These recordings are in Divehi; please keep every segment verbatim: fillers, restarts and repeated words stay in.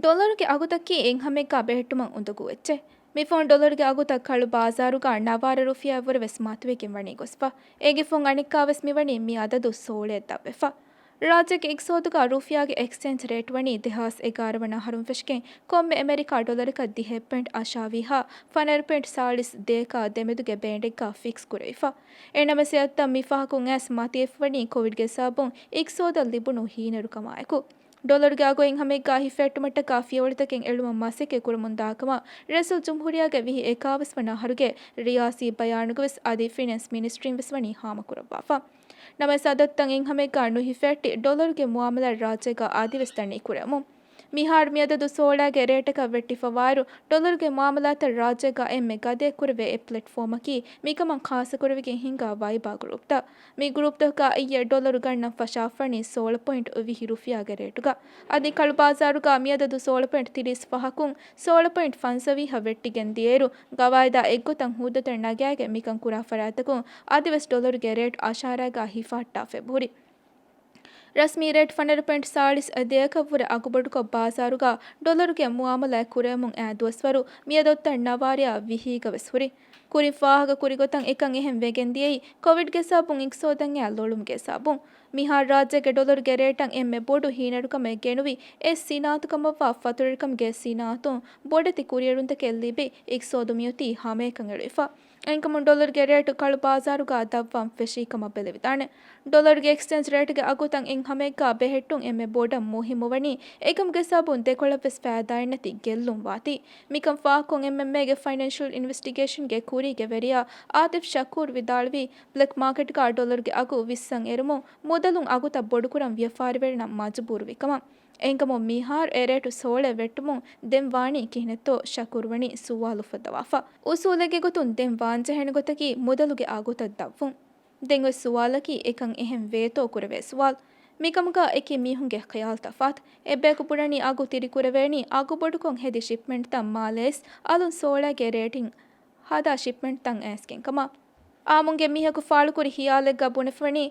ޑޮލަރުގެ އަގުތަކީ އެއްހަމައެއްގާ ބެހެއްޓުމަށް އުނދަގޫ އެއްޗެއް. މިފަހުން ޑޮލަރުގެ އަގުތައް ކަޅު ބާޒާރުގާ ނަވާރަ ރުފިޔާއަށްވުރެ ވެސް މަތިވެގެން ވަނީ ގޮސްފަ. އޭގެ ފަހުން އަނެއްކާވެސް މިވަނީ މި އަދަދު ސޯޅައަށް ދަށްވެފަ. ރާއްޖޭގެ އިގްސޯދުގާ ރުފިޔާގެ އެކްސްޗޭންޖް ރޭޓް ވަނީ ދެހާސް އެގާރަ ވަނަ އަހަރުން ފެށިގެން ކޮންމެ އެމެރިކާ ޑޮލަރަކަށް ދިހައެއް ޕޮއިންޓް އަށާވީހާ ފަނަރަ ޕޮއިންޓް ސާޅީސް ދޭއަކާ ދެމެދުގެ ބޭންޑެއްގާ ފިކްސް ކުރެވިފަ. އެހެންނަމަވެސް އެއަށްތަން މި ފަހަކުން އައިސް މަތިވެފަ ވަނީ ކޮވިޑްގެ ސަބަބުން އިގްސޯދަށް ލިބުނު ހީނެރުކަމާއެކު. ޑޮލަރުގެ އަގު އެއްހަމައެއްގާ ހިފެހެއްޓުމަށްޓަކާ ފިޔަވަޅުތަކެއް އެޅުމަށް މަސައްކަތް ކުރަމުންދާކަމަށް ރައީސުލްޖުމްހޫރިއްޔާގެ ވިހި އެކާވީސް ވަނަ އަހަރުގެ ރިޔާސީ ބަޔާނުގަވެސް އަދި ފިނޭންސް މިނިސްޓްރީން ވެސް ވަނީ ހާމަކުރައްވާފަ. ނަމަވެސް އަދަދުތައް އެއްހަމައެއްގާ ނުހިފެހެއްޓި ޑޮލަރުގެ މުއާމަލާތް ރާއްޖޭގާ އަދިވެސް ދަނީ ކުރެވެމުން. މިހާރު މިއަދަދު ސޯޅައިގެ ރޭޓަކަށް ވެއްޓިފަވާއިރު، ޑޮލަރުގެ މުއާމަލާތަށް ރާއްޖޭގާ އެންމެ ގަދައަށް ކުރެވޭ އެއް ޕްލެޓްފޯމަކީ މިކަމަށް ޚާއްޞަކުރެވިގެން ހިނގާ ވައިބާ ގްރޫޕްތައް. މި ގްރޫޕްތަކަކާ އިއްޔެ ޑޮލަރު ގަންނަން ފަށާފަވަނީ ސޯޅަ ޕޮއިންޓް ވިހި ރުފިޔާގެ ރޭޓުގަ. އަދި ކަޅު ބާޒާރުގާ މިއަދަދު ސޯޅަ ޕޮއިންޓް ތިރީސް ފަހަކުން ސޯޅަ ޕޮއިންޓް ފަންސަވީހަށް ވެއްޓިގެން ދިޔައިރު، ގަވާއިދާ އެއްގޮތަށް ހުއްދަތައް ނަގާގެން މިކަން ކުރާ ފަރާތްތަކުން އަދިވެސް ޑޮލަރުގެ ރޭޓް އަށާރައިގާ ހިފަހައްޓާފަ އެބަހުރި. ރަސްމީ ރޭޓް ފަނަރަ ޕޮއިންޓް ސާޅީސް ދޭއަކަށްވުރެ އަގުބޮޑުކޮށް ބާޒާރުގާ ޑޮލަރުގެ މުއާމަލާތް ކުރެވެމުން އައި ދުވަސްވަރު މިއަދު އޮތްތަން ނަވާރައާ ވިހީގަ ވެސް ހުރި. ކުރިން ފާހަގަ ކުރި ގޮތަށް އެކަން އެހެން ވެގެން ދިޔައީ ކޮވިޑްގެ ސަބަބުން އިގްސޯދަށް އައި ލޮޅުމުގެ ސަބަބުން. މިހާރު ރާއްޖޭގެ ޑޮލަރުގެ ރޭޓަށް އެންމެ ބޮޑު ހީނެރުކަމެއް ގެނުވީ އެ ސިނާއަތުކަމަށްވާ ފަތުރުވެރިކަމުގެ ސިނާއަތުން ބޮޑެތި ކުރިއެރުންތަކެއް ލިބި އިގްސޯދު މިއޮތީ ހަމައެކަން އެޅުވިފަ. އެހެންކަމުން ޑޮލަރުގެ ރޭޓު ކަޅު ބާޒާރުގާ ދަށްވާން ފެށީ ކަމަށް ބެލެވިދާނެ. ޑޮލަރުގެ އެކްސްޗޭންޖް ރޭޓުގެ އަގުތައް އެއްހަމައެއްގާ ބެހެއްޓުން އެންމެ ބޮޑަށް މުހިއްމުވަނީ އެކަމުގެ ސަބަބުން ދެކޮޅަށްވެސް ފައިދާއެއްނެތި ގެއްލުން ވާތީ. މިކަން ފާހަގަކޮށް އެމްއެމްއޭގެ ފައިނޭންޝަލް އިންވެސްޓިގޭޝަންގެ ކުރީގެ ވެރިޔާ އާތިފް ޝަކޫރް ވިދާޅުވީ، ބްލެކް މާކެޓްގާ ޑޮލަރުގެ އަގު ވިއްސަށް އެރުމުން މުދަލުން އަގުތައް ބޮޑުކުރަން ވިޔަފާރިވެރިންނަށް މަޖުބޫރުވި ކަމަށް. އެހެންކަމުން މިހާރު އެ ރޭޓު ސޯޅައަށް ވެއްޓުމުން ދެން ވާނީ ކިހިނެއްތޯ ޝަކޫރް ވަނީ ސުވާލު އުފައްދަވާފަ. އުސޫލެއްގެ ގޮތުން ދެން ވާންޖެހޭނެ ގޮތަކީ މުދަލުގެ އަގުތައް ދަށްވުން. ދެން އޮތް ސުވާލަކީ އެކަން އެހެން ވޭތޯ ކުރެވޭ ސުވާލު. މިކަމުގަ އެކި މީހުންގެ ޚިޔާލު ތަފާތު. އެއްބަޔަކު ބުނަނީ އަގު ތިރިކުރެވޭނީ އަގު ބޮޑުކޮށް ހެދި ޝިޕްމެންޓްތައް މާލޭސް އަލުން ސޯޅައިގެ ރޭޓިން ހަދާ ޝިޕްމެންޓްތައް އައިސްގެން ކަމަށް. އާމުންގެ މީހަކު ފާޅުކުރި ހިޔާލެއްގަ ބުނެފަވަނީ،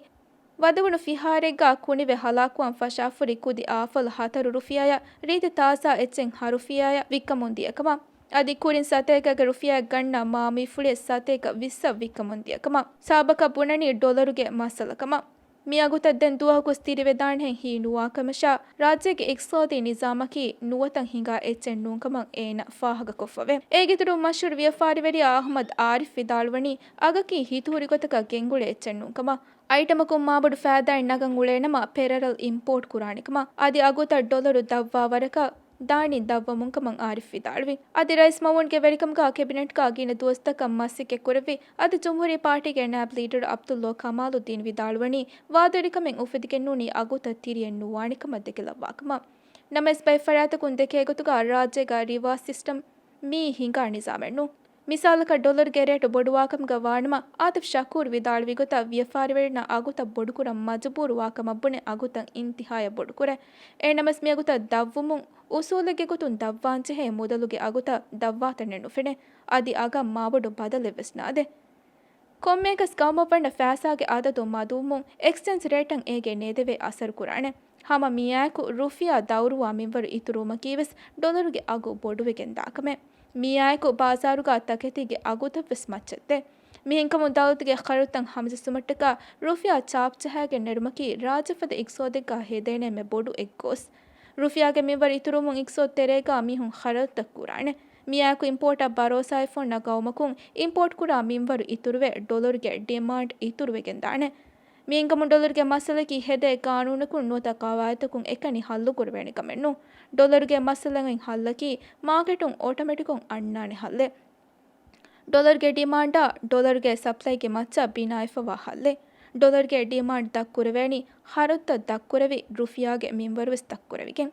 ވަދެވުނު ފިހާރައެއްގާ ކުނިވެ ހަލާކުވާން ފަށާފަހުރި ކުދި އާފަލު ހަތަރު ރުފިޔާއަށް ރީތި ތާޒާ އެއްޗެއް ހަ ރުފިޔާއަށް ވިއްކަމުން ދިޔަކަމަށް. އަދި ކުރިން ސަތޭކައިގެ ރުފިޔާއެއް ގަންނަ މާމީފުޅިއެއް ސަތޭކަ ވިއްސަށް ވިއްކަމުން ދިޔަކަމަށް. ސާބަކަށް ބުނަނީ ޑޮލަރުގެ މައްސަލަކަމަށް. މި އަގުތައް ދެން ދުވަހަކުސް ތިރިވެދާނެހެން ހީ ނުވާކަމަށާ، ރާއްޖޭގެ އިގްސޯދީ ނިޒާމަކީ ނުވަތަ ހިނގާ އެއްޗެއް ނޫންކަމަށް އޭނަ ފާހަގަކޮށްފަވޭ. އޭގެއިތުރުން މަޝްހޫރު ވިޔަފާރިވެރިޔާ އަހުމަދު އާރިފް ވިދާޅުވަނީ، އަގަކީ ހިތުހުރި ގޮތަކަށް ގެންގުޅޭ އެއްޗެއް ނޫންކަމަށް. އައިޓަމަކުން މާބޮޑު ފައިދާއެއް ނަގަން އުޅޭނަމަ، ޕެރަރަލް އިމްޕޯޓް ކުރާނެކަމަށް. އަދި އަގުތައް ޑޮލަރު ދަށްވާ ވަރަކަށް ދާނީ ދަށްވަމުންކަމަށް އާރިފް ވިދާޅުވި. އަދި ރައީސް މައުމޫންގެ ވެރިކަމުގަ ކެބިނެޓްގަ ގިނަ ދުވަސްތަކަށް މަސައްކަތް ކުރެއްވި އަދި ޖުމްހޫރީ ޕާޓީގެ ނާއިބް ލީޑަރު ޢަބްދުﷲ ކަމާލުއްދީން ވިދާޅުވަނީ، ވާދަވެރިކަމެއް އުފެދިގެންނޫނީ އަގުތައް ތިރިއެއް ނުވާނެކަމަށް ދެކިލައްވާކަމަށް. ނަމަވެސް ބައެއް ފަރާތަކުން ދެކޭގޮތުގަ ރާއްޖޭގަ ރިވާސް ސިސްޓަމް މިއީ ހިނގާ ނިޒާމެއްނޫން. މިސާލަކަށް ޑޮލަރުގެ ރޭޓު ބޮޑުވާކަމުގަ ވާނަމަ، އާތިފް ޝަކޫރް ވިދާޅުވި ގޮތަށް ވިޔަފާރިވެރިންނަށް އަގުތައް ބޮޑުކުރަން މަޖުބޫރުވާކަމަށް ބުނެ އަގުތައް އިންތިހާޔަށް ބޮޑުކުރޭ. އެހެންނަމަވެސް މިއަގުތައް ދަށްވުމުން އުސޫލެއްގެ ގޮތުން ދަށްވާންޖެހޭ މުދަލުގެ އަގުތައް ދަށްވާތަނެއް ނުފެނޭ. އަދި އަގަށް މާބޮޑު ބަދަލެއްވެސް ނާދޭ. ކޮންމެއަކަސް ގައުމަށް ވަންނަ ފައިސާގެ އަދަދު މަދުވުމުން އެކްސްޗޭންޖް ރޭޓަށް އޭގެ ނޭދެވޭ އަސަރު ކުރާނެ. ހަމަ މިއާއެކު ރުފިޔާ ދައުރުވާ މިންވަރު އިތުރުވުމަކީވެސް ޑޮލަރުގެ އަގު ބޮޑުވެގެން ދާކަމެއް. މިއާއެކު ބާޒާރުގަ ތަކެތީގެ އަގުތައްވެސް މައްޗަށްދޭ. މިހެންކަމުން ދައުލަތުގެ ޚަރަދުތައް ހަމަޖެއްސުމަށްޓަކާ ރުފިޔާ ޗާޕް ޖަހާގެން ނެރުމަކީ ރާއްޖެފަދަ އިގްސޯދެއްގަ ހެދޭނެ އެންމެ ބޮޑު އެއްގޯސް. ރުފިޔާގެ މިންވަރު އިތުރުވުމުން އިގްސޯދު ތެރޭގަ މީހުން ޚަރަދުތައް ކުރާނެ. މިއާއެކު އިމްޕޯޓަށް ބަރޯސާއެއް ފޮންނަ ގައުމަކުން އިމްޕޯޓް ކުރާ މިންވަރު އިތުރުވެ، ޑޮލަރުގެ ޑިމާންޑް އިތުރުވެގެން ދާނެ. މިއިންކަމުން ޑޮލަރުގެ މައްސަލައަކީ ހެދޭ ގާނޫނަކުން ނުވަތަ ޤަވާއިދަކުން އެކަނި ހައްލު ކުރެވޭނެ ކަމެއް ނޫން. ޑޮލަރުގެ މައްސަލައިން ހައްލަކީ މާކެޓުން އޮޓޮމެޓިކުން އަންނާނެ ހައްލެއް. ޑޮލަރުގެ ޑިމާންޑާ ޑޮލަރުގެ ސަޕްލައިގެ މައްޗަށް ބިނާވެފަވާ ހައްލެއް. ޑޮލަރުގެ ޑިމާންޑް ދަށްކުރެވޭނީ ޚަރަދުތައް ދަށްކުރެވި، ރުފިޔާގެ މިންވަރުވެސް ދަށްކުރެވިގެން.